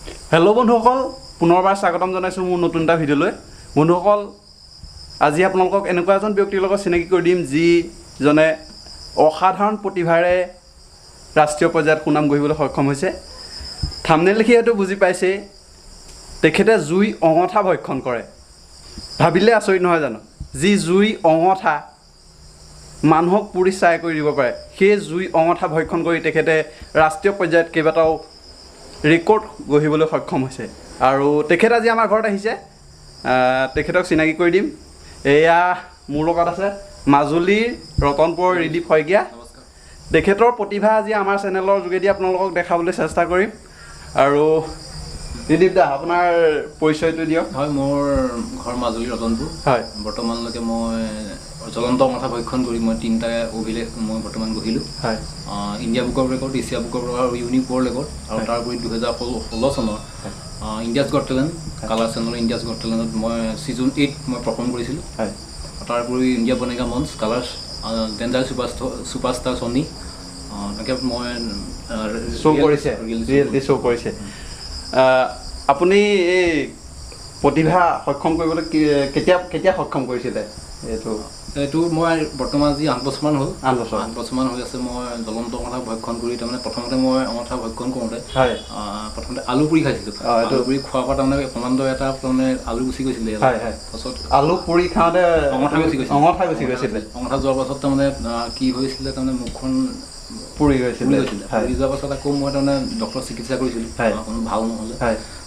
Hello' বন্ধুসকল, পুনৰবাৰ স্বাগতম জনাইছোঁ মোৰ নতুন এটা ভিডিঅ'লৈ। বন্ধুসকল, আজি আপোনালোকক এনেকুৱা এজন ব্যক্তিৰ লগত চিনাকি কৰি দিম যিজনে অসাধাৰণ প্ৰতিভাৰে ৰাষ্ট্ৰীয় পৰ্যায়ত সুনাম গঢ়িবলৈ সক্ষম হৈছে। থাম্বনেইল দেখি হয়তো বুজি পাইছেই, তেখেতে জুই অঙঠা ভক্ষণ কৰে। ভাবিলে আচৰিত নহয় জানো? যি জুই অঙঠা মানুহক পুৰি ছাই কৰি দিব পাৰে, সেই জুই অঙঠা ভক্ষণ কৰি তেখেতে ৰাষ্ট্ৰীয় পৰ্যায়ত কেইবাটাও ৰেকৰ্ড গঢ়িবলৈ সক্ষম হৈছে। আৰু তেখেত আজি আমাৰ ঘৰত আহিছে, তেখেতক চিনাকি কৰি দিম। এয়া মোৰ লগত আছে মাজুলীৰ ৰতনপুৰৰ ৰিদীপ শইকীয়া। তেখেতৰ প্ৰতিভা আজি আমাৰ চেনেলৰ যোগেদি আপোনালোকক দেখাবলৈ চেষ্টা কৰিম। আৰু ৰিদীপ দা, আপোনাৰ পৰিচয়টো দিয়ক। হয়, মোৰ ঘৰ মাজুলী ৰতনপুৰ। হয়, বৰ্তমানলৈকে মই জ্বলন্ত অঙঠা ভক্ষণ কৰি মই তিনিটা অভিলেখ মই বৰ্তমান গঢ়িলোঁ। হয়, India book of record, Asia book of record আৰু ইউনিক ৱৰ্ল্ড ৰেকৰ্ড। আৰু তাৰোপৰি 2016 চনৰ ইণ্ডিয়াজ গট টেলেণ্ট, কালাৰ চেনেলৰ ইণ্ডিয়াজ গট টেলেণ্টত মই ছিজন 8 মই পাৰফৰ্ম কৰিছিলোঁ। হয়, তাৰোপৰি ইণ্ডিয়া বনেগা মঞ্চ, কালাৰ্ছ, ডেঞ্জাৰ ছুপাৰষ্টাৰ ছনী, এনেকৈ মই শ্ব' কৰিছে, ৰিয়েলিটি শ্ব' কৰিছে। আপুনি এই প্ৰতিভা সক্ষম কৰিবলৈ কেতিয়া কেতিয়া সক্ষম কৰিছিলে? এইটো মই বৰ্তমান আজি 8 বছৰমান হ'ল। 8 বছৰ। 8 বছৰমান হৈ আছে মই জ্বলন্ত অঙঠা ভক্ষণ কৰি। তাৰমানে প্ৰথমতে মই অঙঠা ভক্ষণ কৰোঁতে প্ৰথমতে আলু পুৰি খাইছিলোঁ। আলু পুৰি খোৱাৰ পৰা তাৰমানে ক্ৰমান্বয়ে এটা তাৰমানে আলু গুচি গৈছিলে। তাৰপাছত আলু পুৰি খাওঁতে অঙঠা গুচি গৈছিলে। অঙঠা গুচি গৈছিলে। অঙঠা যোৱাৰ পাছত তাৰমানে কি হৈছিলে, তাৰমানে মুখখন পুৰি গৈছিলে। পুৰি যোৱাৰ পাছত আকৌ মই তাৰমানে ডক্টৰৰ চিকিৎসা কৰিছিলোঁ, কোনো ভাল নহ'লে।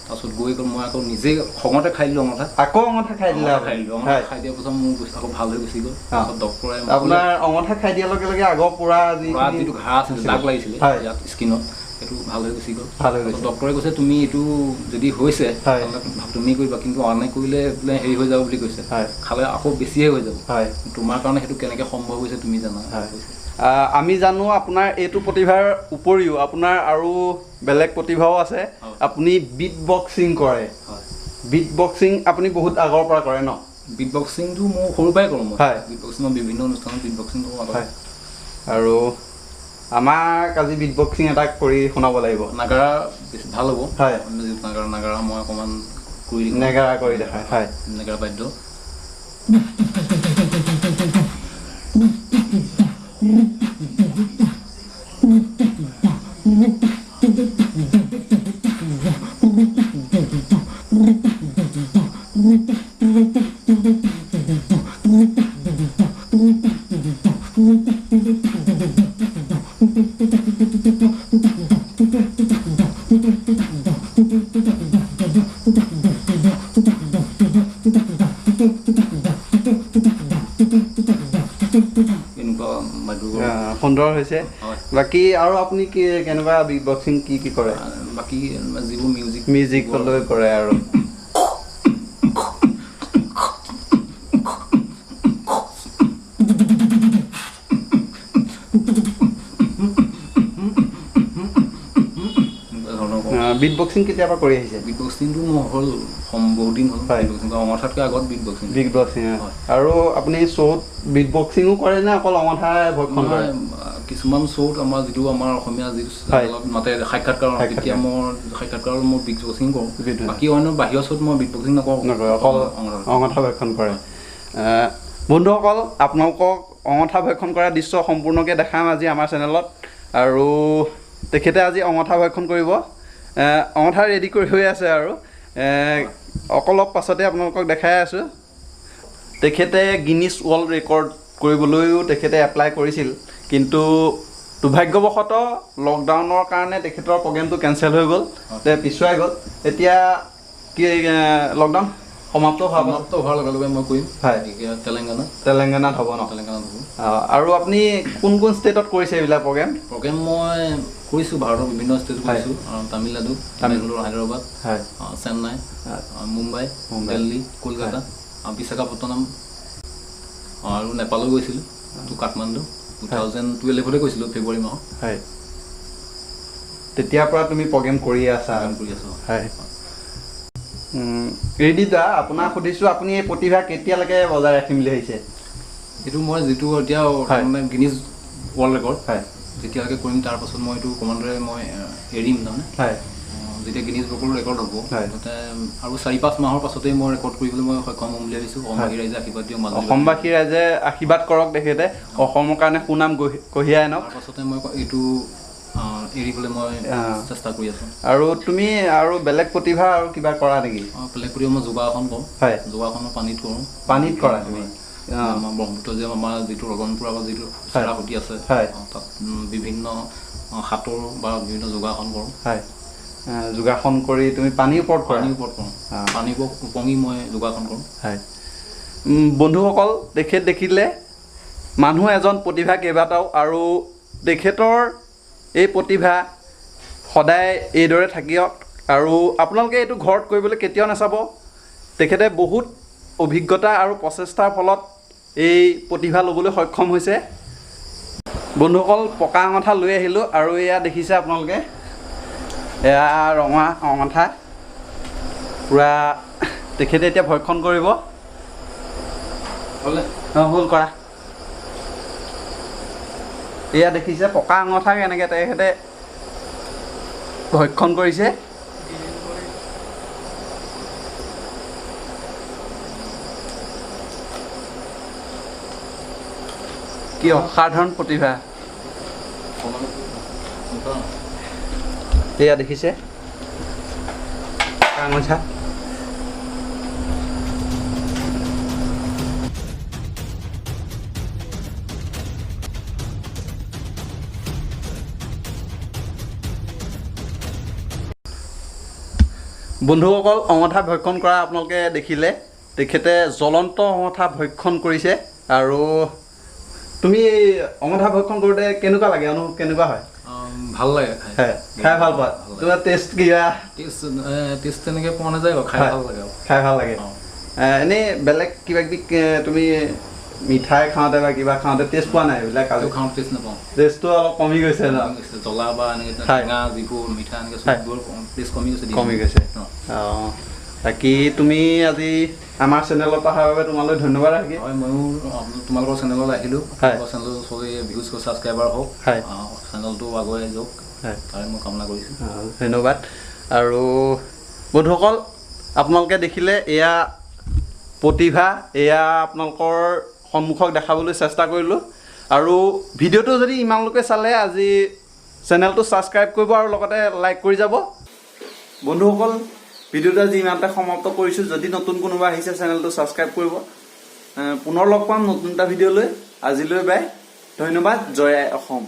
তাৰপাছত গৈ মই আকৌ নিজেই খঙতে খাই দিলোঁ অঙঠা। আকৌ অঙঠা খাই দিলে? খাই দিলোঁ অঙঠা। খাই দিয়াৰ পাছত মোৰ আকৌ ভাল হৈ গুচি গ'ল। তাৰপাছত ডক্টৰে আপোনাৰ অঙঠা খাই দিয়াৰ লগে লগে আগৰ পৰা যিটো ঘাঁ আছিলে, দাগ লাগিছিলে ইয়াত স্কিনত, সেইটো ভাল হৈ গুচি গ'ল। ভাল হৈ গৈছে। ডক্টৰে কৈছে তুমি এইটো যদি হৈছে তুমি কৰিবা, কিন্তু আনে কৰিলে বোলে হেৰি হৈ যাব বুলি কৈছে, খালে আকৌ বেছিহে হৈ যাব। তোমাৰ কাৰণে সেইটো কেনেকৈ সম্ভৱ হৈছে তুমি জানা। আমি জানো আপোনাৰ এইটো প্ৰতিভাৰ উপৰিও আপোনাৰ আৰু বেলেগ প্ৰতিভাও আছে। আপুনি বিট বক্সিং কৰে। বিট বক্সিং আপুনি বহুত আগৰ পৰা কৰে ন? বিট বক্সিংটো মই সৰুৰ পৰাই কৰোঁ। মই বিট বক্সিং মই বিভিন্ন অনুষ্ঠানত বিট বক্সিং কৰোঁ। আৰু আমাক আজি বিট বক্সিং এটা কৰি শুনাব লাগিব। নাগাৰা বেছি ভাল হ'ব। হয়, নাগাৰা মই অকণমান কৰি নাগাৰা কৰি দেখায়। হয়, নাগাৰা বাদ্য। সুন্দৰ হৈছে। বাকী আৰু আপুনি কি কেনেকুৱা বিট বক্সিং কি কি কৰে? বাকী যিবোৰ মিউজিকলৈ কৰে আৰু বিট বক্সিং কেতিয়াৰ পৰা কৰি আহিছে? বিট বক্সিংটো মোৰ হ'ল বহুত দিন হ'ল। অঙঠাতকৈ আগত বিট বক্সিং। Beet boxing. আৰু আপুনি শ্ব'ত বিট বক্সিঙো কৰে নে অকল অঙঠাই ভক্ষণ কৰে? কিছুমান শ্ব'ত আমাৰ যিটো আমাৰ অসমীয়া যিটো মাতে সাক্ষাৎকাৰ, তেতিয়া মই সাক্ষাৎকাৰত মই বিট বক্সিং কৰোঁ। বাকী অন্য বাহিৰৰ শ্ব'ত মই বিট বক্সিং নকৰোঁ, অকল অঙঠা ভক্ষণ কৰে। বন্ধুসকল, আপোনালোকক অঙঠা ভক্ষণ কৰা দৃশ্য সম্পূৰ্ণকৈ দেখাম আজি আমাৰ চেনেলত। আৰু তেখেতে আজি অঙঠা ভক্ষণ কৰিব। অঙঠা ৰেডি কৰি হৈ আছে আৰু অলপ পাছতে আপোনালোকক দেখাই আছোঁ। তেখেতে গিনিছ ৱৰ্ল্ড ৰেকৰ্ড কৰিবলৈও তেখেতে এপ্লাই কৰিছিল, কিন্তু দুৰ্ভাগ্যবশতঃ লকডাউনৰ কাৰণে তেখেতৰ প্ৰগ্ৰেমটো কেঞ্চেল হৈ গ'ল, পিছুৱাই গ'ল। এতিয়া কি লকডাউন সমাপ্ত হোৱাৰ লগে লগে মই কৰিম। হয়, তেলেংগানাত হ'ব ন? তেলেংগানাত হ'ব। আৰু আপুনি কোন কোন ষ্টেটত কৰিছে এইবিলাক প্ৰগ্ৰেম? প্ৰগ্ৰেম মই কৰিছোঁ ভাৰতৰ বিভিন্ন ষ্টেট কৰিছোঁ। তামিলনাডু, হায়দৰাবাদ, চেন্নাই, মুম্বাই, দিল্লী, কলকাতা, বিশাখাপট্টনম আৰু নেপালো গৈছিলোঁ, কাঠমাণ্ডু 2012 গৈছিলোঁ ফেব্ৰুৱাৰী মাহত। হয়, তেতিয়াৰ পৰা তুমি প্ৰগ্ৰেম কৰিয়ে আছা? কৰি আছোঁ। হয়। ৰিদীপ দা, আপোনাক সুধিছোঁ, আপুনি এই প্ৰতিভা কেতিয়ালৈকে বজাই ৰাখিম বুলি ভাবিছে? এইটো মই যিটো এতিয়া মানে গিনিজ ৱৰ্ল্ড ৰেকৰ্ড যেতিয়ালৈকে কৰিম, তাৰপাছত মই এইটো কমাণ্ডৰে মই এৰিম তাৰমানে। হয়। যেতিয়া গিনিজ বুকৰ ৰেকৰ্ড হ'ব, হয়। তাতে আৰু 4-5 মাহৰ পাছতেই মই ৰেকৰ্ড কৰিবলৈ মই সক্ষম হ'ম বুলি ভাবিছোঁ। অসমবাসী ৰাইজে আশীৰ্বাদ দিয়ক, মাজুলী অসমবাসী ৰাইজে আশীৰ্বাদ কৰক, তেখেতে অসমৰ কাৰণে সুনাম কঢ়িয়াই আনক। তাৰ পাছতে মই এইটো এৰিবলৈ মই চেষ্টা কৰি আছোঁ। আৰু তুমি আৰু বেলেগ প্ৰতিভা আৰু কিবা কৰা নেকি? বেলেগ প্ৰতিভা মই যোগাসন কৰোঁ। হয়। যোগাসন মই পানীত কৰোঁ। পানীত কৰা তুমি? আমাৰ ব্ৰহ্মপুত্ৰ যে আমাৰ যিটো ৰতনপুৰ আগত যিটো চেৰাসুঁতি আছে, হয়। তাত বিভিন্ন সাঁতোৰ বা বিভিন্ন যোগাসন কৰোঁ। হয়। যোগাসন কৰি তুমি পানীৰ ওপৰত কৰা? পানীৰ ওপৰত কৰোঁ। পানীৰ ওপৰত উপঙি মই যোগাসন কৰোঁ। হয়। বন্ধুসকল, তেখেত দেখিলে মানুহ এজন প্ৰতিভা কেইবাটাও, আৰু তেখেতৰ এই প্ৰতিভা সদায় এইদৰে থাকিওক। আৰু আপোনালোকে এইটো ঘৰত কৰিবলৈ কেতিয়াও নাচাব। তেখেতে বহুত অভিজ্ঞতা আৰু প্ৰচেষ্টাৰ ফলত এই প্ৰতিভা ল'বলৈ সক্ষম হৈছে। বন্ধুসকল, পকা অঙঠা লৈ আহিলোঁ আৰু এয়া দেখিছে আপোনালোকে, এয়া ৰঙা অঙঠা পূৰা তেখেতে এতিয়া ভক্ষণ কৰিব। হ'লে? হ'ল কৰা। এয়া দেখিছে পকা অঙঠা কেনেকৈ তেখেতে ভক্ষণ কৰিছে। কি অসাধাৰণ প্ৰতিভা। এয়া দেখিছে পকা অঙঠা। বন্ধুসকল, অঙঠা ভক্ষণ কৰা আপোনালোকে দেখিলে, তেখেতে জ্বলন্ত অঙঠা ভক্ষণ কৰিছে। আৰু তুমি অঙঠা ভক্ষণ কৰোঁতে কেনেকুৱা লাগে, অনুভৱ কেনেকুৱা হয়? ভাল লাগে খাই। হয়, খাই ভাল পোৱা? ভাল লাগে। তোমাৰ টেষ্ট কিবা? টেষ্ট তেনেকৈ পোৱা নাযায় বাৰু, খাই হয়। ভাল লাগে আৰু। খাই ভাল লাগে। অ। এনেই বেলেগ কিবা কিবি, তুমি মিঠাই খাওঁতে বা কিবা খাওঁতে টেষ্ট পোৱা নাই এইবিলাক? এইটো খাওঁতে টেষ্ট নাপাওঁ। টেষ্টটো অলপ কমি গৈছে ন? কমি গৈছে। জ্বলা বা এনেকৈ হয়। টেঙা যিবোৰ মিঠা এনেকৈ হয়। চুইটবোৰ টেষ্ট কমি গৈছে। কমি গৈছে। অ। বাকী তুমি আজি আমাৰ চেনেলত অহাৰ বাবে তোমালৈ ধন্যবাদ থাকিল। হয়, ময়ো তোমালোকৰ চেনেললৈ আহিলোঁ। হয়। তোমালোকৰ চেনেলটো চবেই ভিউজ ছাবস্ক্ৰাইবাৰ হওক, হয়। চেনেলটো আগুৱাই যাওক, হয়। তাৰে মই কামনা কৰিছোঁ। ধন্যবাদ। আৰু বন্ধুসকল, আপোনালোকে দেখিলে এয়া প্ৰতিভা, এয়া আপোনালোকৰ সন্মুখত দেখাবলৈ চেষ্টা কৰিলোঁ। আৰু ভিডিঅ'টো যদি ইমানলৈকে চালে, আজি চেনেলটো ছাবস্ক্ৰাইব কৰিব আৰু লগতে লাইক কৰি যাব। বন্ধুসকল, ভিডিঅ'টো আজি ইমানতে সমাপ্ত কৰিছোঁ। যদি নতুন কোনোবা আহিছে, চেনেলটো ছাবস্ক্ৰাইব কৰিব। পুনৰ লগ পাম নতুন এটা ভিডিঅ'লৈ। আজিলৈ বাই, ধন্যবাদ। জয় আই অসম।